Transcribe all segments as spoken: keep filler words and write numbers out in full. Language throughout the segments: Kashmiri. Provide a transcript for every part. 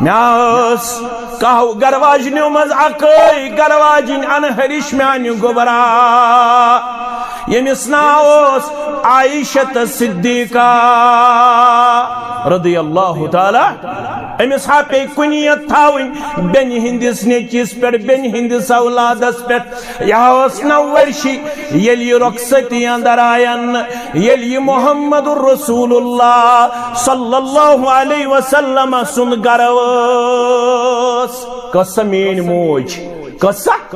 مےٚ ٲس کاہو گرواجنیو منٛز اکٲے گرواجِنۍ انہرِش میانہِ گوبرا، ییٚمِس ناو اوس عائشہ صدیقہ رضی اللہ تعالیٰ۔ أمِس ہا پیٚیہِ کُنیت تھاوٕنۍ بیٚنہِ ہٕنٛدِس نیٚچِس پٮ۪ٹھ، بیٚنہِ ہٕنٛدِس اولادس پٮ۪ٹھ۔ یہِ ہا ٲس نَو ؤرشی، ییٚلہِ یہِ رۄخصتی اندر آین، ییٚلہِ یہِ محمد رسول اللہ صلی اللہ علیہ وسلم سُنٛد گرٕ ٲس۔ کۄس سا میٲنۍ موج؟ کۄس سا؟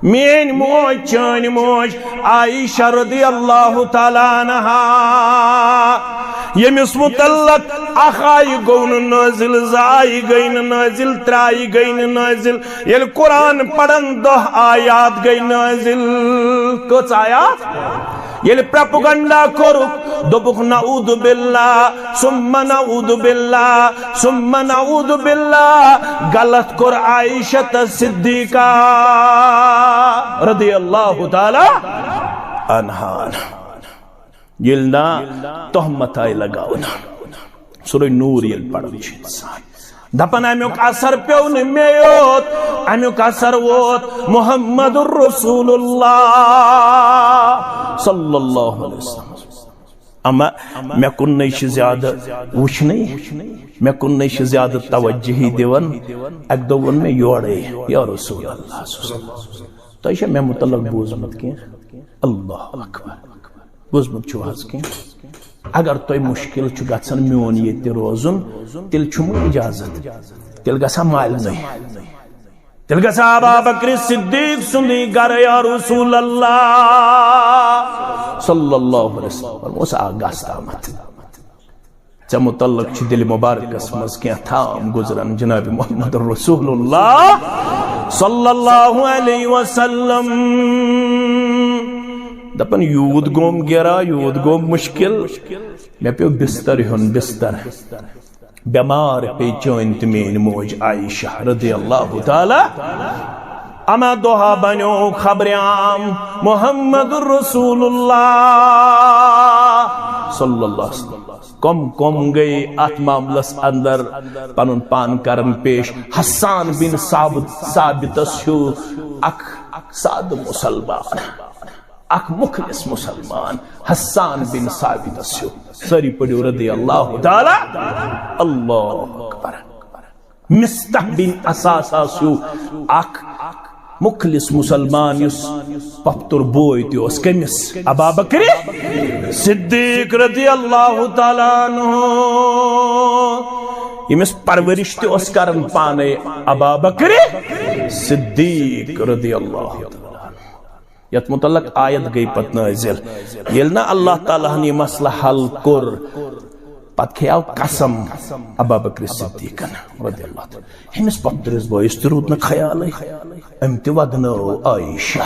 میٲنۍ موج، چٲنۍ موج عائشہ رضی اللہ تعالیٰ عنہا، ییٚمِس متعلق اکھ آیہِ گوٚو نہٕ نٲزِل، زٕ آیہِ گٔے نہٕ نٲزِل، ترٛےٚ آیہِ گٔے نہٕ نٲزِل۔ ییٚلہِ قرآن پرن دہ آیات گٔے نٲزِل۔ کٔژ آیات؟ ییٚلہِ پروپیگنڈا کوٚرُکھ، دوٚپُکھ، "نعوذ باللہ، ثم نعوذ باللہ، ثم نعوذ باللہ"، غلط کوٚر عائشہ صدیقہ رضی اللہ تعالیٰ عنہا۔ ییٚلہِ نا تہمت آیہِ لگاونہٕ، سورہ نور ییٚلہِ پران چھُ انسان، دپان، امیُک اثر پیوٚو نہٕ مےٚ یوت، امیُک اثر ووت محمد رسول اللہ صلی اللہ علیہ وسلم۔ اما مےٚ کُن نَے چھِ زیادٕ وٕچھنٕے، مےٚ کُن نَے چھِ زیادٕ توجہی دِوان۔ اَکہِ دۄہ ووٚن مےٚ یورَے، یا رسول اللہ صلی اللہ علیہ وسلم، تۄہہِ چھا مےٚ مُتعلق بوٗزمُت کینٛہہ؟ اللہ اکبر۔ بوٗزمُت چھُو حظ کینٛہہ؟ اگر تۄہہِ مُشکِل چھُ گژھان میون ییٚتہِ روزُن، تیٚلہِ چھُم اجازت، تیٚلہِ گژھٕ ہا مالنٕے، تیٚلہِ گژھٕ ہا ابا بکر صدیق سُنٛدٕے گرٕ، یا رسول اللہ صلی اللہ علیہ وسلم۔ اوس آ گژھ تامتھ۔ ژےٚ متعلق چھِ دِلہِ مبارکس منٛز کینٛہہ تھام گُزران جناب محمد رسول اللہ صلی اللہ علیہ وسلم۔ دپان، یوٗت گوٚم گِرا، یوٗت گوٚم مُشکل، مےٚ پیوٚو بستر ہیوٚن، بستر۔ بٮ۪مار پیٚیہِ چٲنۍ تہٕ میٲنۍ موج عائشہ رضی اللہ تعالیٰ۔ اما دۄہا بنیو خبرِ عام محمد رسول اللہ صلی اللہ علیہ وسلم۔ کم کم گٔے اتھ معاملس اندر پنُن پان کرن پیش؟ حسان بن ثابت، ثابتس ہیوٗ اکھ سادٕ مسلمان، اکھ مخلص مسلمان، حسان بن ثابتس ہیوٗ۔ سٲری پٔرِو رضی اللہ تعالیٰ۔ اللہ اکبر۔ مصطح بن اثاثہ ہیوٗ اکھ مخلص مسلمان، یُس پۄپھتُر بوے تہِ اوس۔ کٔمِس؟ ابا بکر صدیق رضی اللہ تعالیٰ عنہ، ییٚمِس پرورش تہِ اوس کران پانے ابا بکر صدیق رضی اللہ تعالیٰ عنہ۔ یتھ متعلق آیت گٔے پتہٕ نٲزِل، ییٚلہِ نہ اللہ تعالیٰ ہن یہِ مسلہٕ حل کوٚر، پتہٕ کھیاو قسم ابا بکر صدیقن رضی اللہ تعالیٰ۔ أمِس پۄپھتٕرِس بٲیِس تہِ روٗد نہٕ خیالٕے، أمۍ تہِ ودنٲو عائشہ،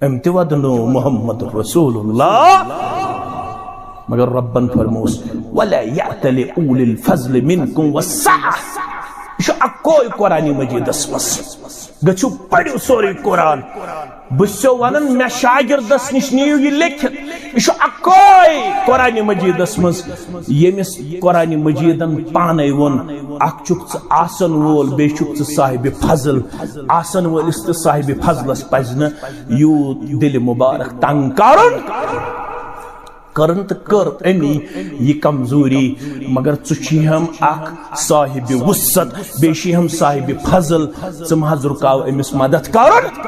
أمۍ تہِ ودنٲو محمد رسول اللہ۔ مگر رۄبن فرمووُس، "ولا یأتل أولو الفضل منکم والسعة۔" یہِ چھُ اکوے قرآن مجیدس منٛز۔ گٔژھِو پٔرِو سورُے قرآن۔ بہٕ چھُسو ونان، مےٚ شاگردس نِش نِیِو یہِ لیکھِتھ۔ یہِ چھُ اکوے قرآن مجیدس منٛز، ییٚمِس قرآن مجیدن پانے ووٚن، اکھ چھُکھ ژٕ آسن وول، بیٚیہِ چھُکھ ژٕ صاحبِ فضل۔ آسن وٲلِس تہٕ صاحبِ فضلس پزِ نہٕ یوٗت دِلہِ مبارک تنگ کرُن۔ کٔرٕن تہٕ کٔر أمی یہِ کمزوری، مگر ژٕ چھُے ہم اکھ صاحبِ وسعت، بیٚیہِ چھُے ہم صاحبِ فضل، ژٕ مہ حظ رُکاو أمِس مدد کرُن،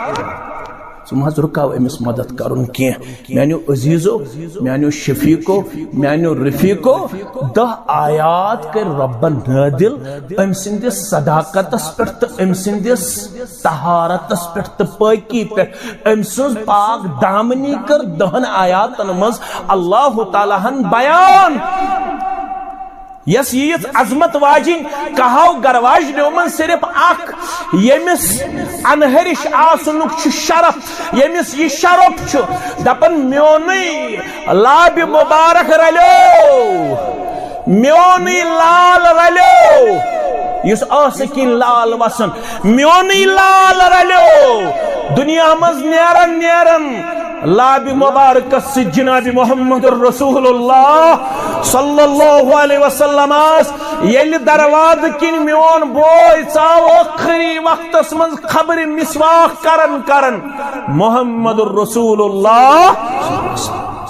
ژٕ مہ حظ رُکاو أمِس مدد کرُن کینٛہہ۔ میانیو عزیزو، میانیو شفیقو، میانیو رفیقو، دہ آیات کٔرۍ رۄبن نٲدِل أمۍ سٕنٛدِس صداقتس پٮ۪ٹھ تہٕ أمۍ سٕنٛدِس طہارتس پٮ۪ٹھ تہٕ پٲکی پٮ۪ٹھ۔ أمۍ سٕنٛز پاک دامنی کٔر دہن آیاتن منٛز اللہ تعالیٰ ہن بیان۔ یس ییٖژ عظمت واجِنۍ کہو گرواجنیو منٛز صرف اکھ، ییٚمِس انہرِش آسنُک چھُ شرف، ییٚمِس یہِ شرف چھُ، دپان، "میونُے لابِ مبارک رلیو، میونُے لال رلیو"۔ یُس ٲسہٕ کِنۍ لال وسان، "میونُے لال رلیو"۔ دُنیا منٛز نیران نیران لابِ مبارکس سۭتۍ جناب محمد رسول اللہ صلی اللہ علیہ وسلم آس۔ ییٚلہِ دروازٕ کِنۍ میون بوے ژاو ٲخری وقتس منٛز قبرِ مسواک کرن کرن، محمد رسول اللہ